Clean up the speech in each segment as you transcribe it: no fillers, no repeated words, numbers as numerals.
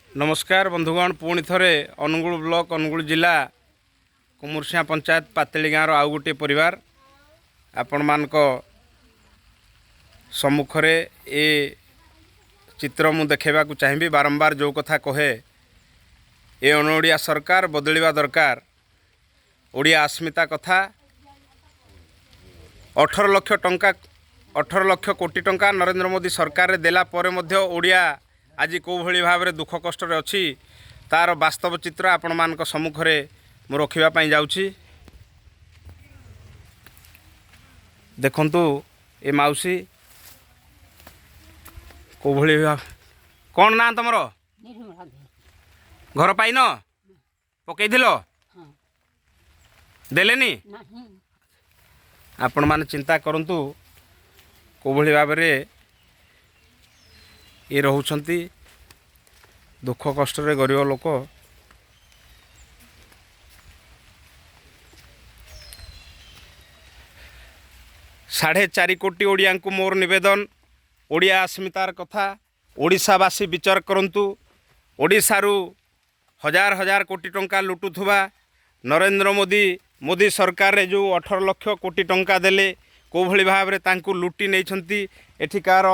ନମସ୍କାର ବନ୍ଧୁଗଣ, ପୁଣି ଥରେ ଅନୁଗୁଳ ବ୍ଲକ, ଅନୁଗୁଳ ଜିଲ୍ଲା କୁମୁରସିଂହା ପଞ୍ଚାୟତ ପାତିଳି ଗାଁର ଆଉ ଗୋଟିଏ ପରିବାର ଆପଣମାନଙ୍କ ସମ୍ମୁଖରେ ଏ ଚିତ୍ର ମୁଁ ଦେଖାଇବାକୁ ଚାହିଁବି। ବାରମ୍ବାର ଯେଉଁ କଥା କହେ, ଏ ଅଣଓଡ଼ିଆ ସରକାର ବଦଳିବା ଦରକାର। ଓଡ଼ିଆ ଅସ୍ମିତା କଥା 18 ଲକ୍ଷ ଟଙ୍କା, 18 ଲକ୍ଷ କୋଟି ଟଙ୍କା ନରେନ୍ଦ୍ର ମୋଦି ସରକାରରେ ଦେଲା ପରେ ମଧ୍ୟ ଓଡ଼ିଆ ଆଜି କେଉଁଭଳି ଭାବରେ ଦୁଃଖ କଷ୍ଟରେ ଅଛି, ତା'ର ବାସ୍ତବ ଚିତ୍ର ଆପଣମାନଙ୍କ ସମ୍ମୁଖରେ ମୁଁ ରଖିବା ପାଇଁ ଯାଉଛି। ଦେଖନ୍ତୁ, ଏ ମାଉସୀ କେଉଁଭଳି। କ'ଣ ନାଁ ତମର? ନିର୍ମଳା ଦେବ। ଘର ପାଇନ? ପକେଇଥିଲ? ହଁ। ଦେଲେନି? ନାହିଁ। ଆପଣମାନେ ଚିନ୍ତା କରନ୍ତୁ, କେଉଁଭଳି ଭାବରେ ଇଏ ରହୁଛନ୍ତି ଦୁଃଖ କଷ୍ଟରେ ଗରିବ ଲୋକ। 4.5 କୋଟି ଓଡ଼ିଆଙ୍କୁ ମୋର ନିବେଦନ, ଓଡ଼ିଆ ଅସ୍ମିତାର କଥା ଓଡ଼ିଶାବାସୀ ବିଚାର କରନ୍ତୁ। ଓଡ଼ିଶାରୁ ହଜାର ହଜାର କୋଟି ଟଙ୍କା ଲୁଟୁଥିବା ନରେନ୍ଦ୍ର ମୋଦି, ମୋଦି ସରକାରରେ ଯେଉଁ 18 ଲକ୍ଷ କୋଟି ଟଙ୍କା ଦେଲେ, କେଉଁଭଳି ଭାବରେ ତାଙ୍କୁ ଲୁଟି ନେଇଛନ୍ତି ଏଠିକାର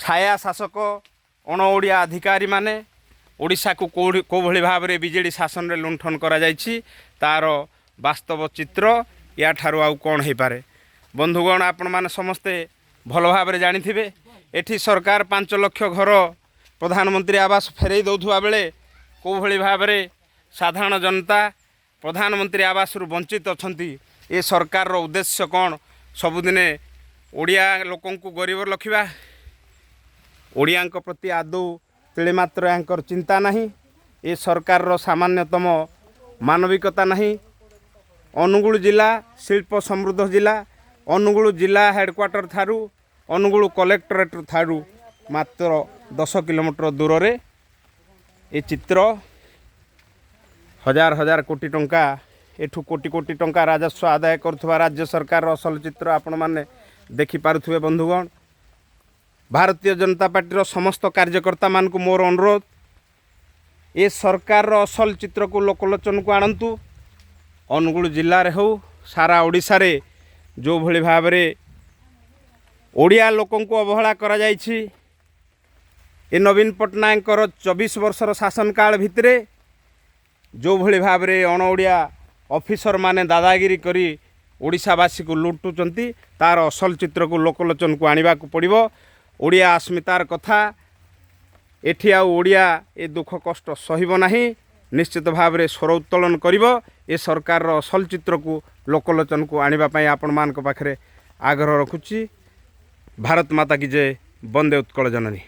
ଛାୟା ଶାସକ ଅଣ ଓଡ଼ିଆ ଅଧିକାରୀମାନେ, ଓଡ଼ିଶାକୁ କେଉଁଠି କେଉଁଭଳି ଭାବରେ ବିଜେଡ଼ି ଶାସନରେ ଲୁଣ୍ଠନ କରାଯାଇଛି, ତା'ର ବାସ୍ତବ ଚିତ୍ର ୟାଠାରୁ ଆଉ କ'ଣ ହେଇପାରେ? ବନ୍ଧୁଗଣ, ଆପଣମାନେ ସମସ୍ତେ ଭଲ ଭାବରେ ଜାଣିଥିବେ, ଏଠି ସରକାର 5 ଲକ୍ଷ ଘର ପ୍ରଧାନମନ୍ତ୍ରୀ ଆବାସ ଫେରାଇ ଦେଉଥିବା ବେଳେ କେଉଁଭଳି ଭାବରେ ସାଧାରଣ ଜନତା ପ୍ରଧାନମନ୍ତ୍ରୀ ଆବାସରୁ ବଞ୍ଚିତ ଅଛନ୍ତି। ଏ ସରକାରର ଉଦ୍ଦେଶ୍ୟ କ'ଣ? ସବୁଦିନେ ଓଡ଼ିଆ ଲୋକଙ୍କୁ ଗରିବ ରଖିବା। ଓଡ଼ିଆଙ୍କ ପ୍ରତି ଆଦୌ ତିଳେ ମାତ୍ର ୟାଙ୍କର ଚିନ୍ତା ନାହିଁ। ଏ ସରକାରର ସାମାନ୍ୟତମ ମାନବିକତା ନାହିଁ। ଅନୁଗୁଳ ଜିଲ୍ଲା ଶିଳ୍ପ ସମୃଦ୍ଧ ଜିଲ୍ଲା। ଅନୁଗୁଳ ଜିଲ୍ଲା ହେଡ଼କ୍ୱାର୍ଟର ଠାରୁ, ଅନୁଗୁଳ କଲେକ୍ଟରେଟ୍ ଠାରୁ ମାତ୍ର 10 କିଲୋମିଟର ଦୂରରେ ଏ ଚିତ୍ର। ହଜାର ହଜାର କୋଟି ଟଙ୍କା ଏଠୁ, କୋଟି କୋଟି ଟଙ୍କା ରାଜସ୍ୱ ଆଦାୟ କରୁଥିବା ରାଜ୍ୟ ସରକାରର ଅସଲ ଚିତ୍ର ଆପଣମାନେ ଦେଖିପାରୁଥିବେ। ବନ୍ଧୁଗଣ, ଭାରତୀୟ ଜନତା ପାର୍ଟିର ସମସ୍ତ କାର୍ଯ୍ୟକର୍ତ୍ତାମାନଙ୍କୁ ମୋର ଅନୁରୋଧ, ଏ ସରକାରର ଅସଲ ଚିତ୍ରକୁ ଲୋକଲୋଚନକୁ ଆଣନ୍ତୁ। ଅନୁଗୁଳ ଜିଲ୍ଲାରେ ହେଉ, ସାରା ଓଡ଼ିଶାରେ ଯେଉଁଭଳି ଭାବରେ ଓଡ଼ିଆ ଲୋକଙ୍କୁ ଅବହେଳା କରାଯାଇଛି ଏ ନବୀନ ପଟ୍ଟନାୟକଙ୍କର 24 ବର୍ଷର ଶାସନ କାଳ ଭିତରେ, ଯେଉଁଭଳି ଭାବରେ ଅଣ ଓଡ଼ିଆ ଅଫିସରମାନେ ଦାଦାଗିରି କରି ଓଡ଼ିଶାବାସୀକୁ ଲୁଟୁଛନ୍ତି, ତା'ର ଅସଲ ଚିତ୍ରକୁ ଲୋକଲୋଚନକୁ ଆଣିବାକୁ ପଡ଼ିବ। ଓଡ଼ିଆ ଅସ୍ମିତାର କଥା, ଏଠି ଆଉ ଓଡ଼ିଆ ଏ ଦୁଃଖ କଷ୍ଟ ସହିବ ନାହିଁ। ନିଶ୍ଚିତ ଭାବରେ ସ୍ୱର ଉତ୍ତୋଳନ କରିବ। ଏ ସରକାରର ଅସଲ ଚିତ୍ରକୁ ଲୋକଲୋଚନକୁ ଆଣିବା ପାଇଁ ଆପଣମାନଙ୍କ ପାଖରେ ଆଗ୍ରହ ରଖୁଛି। ଭାରତ ମାତା କି ଜୟ! ବନ୍ଦେ ଉତ୍କଳ ଜନନୀ!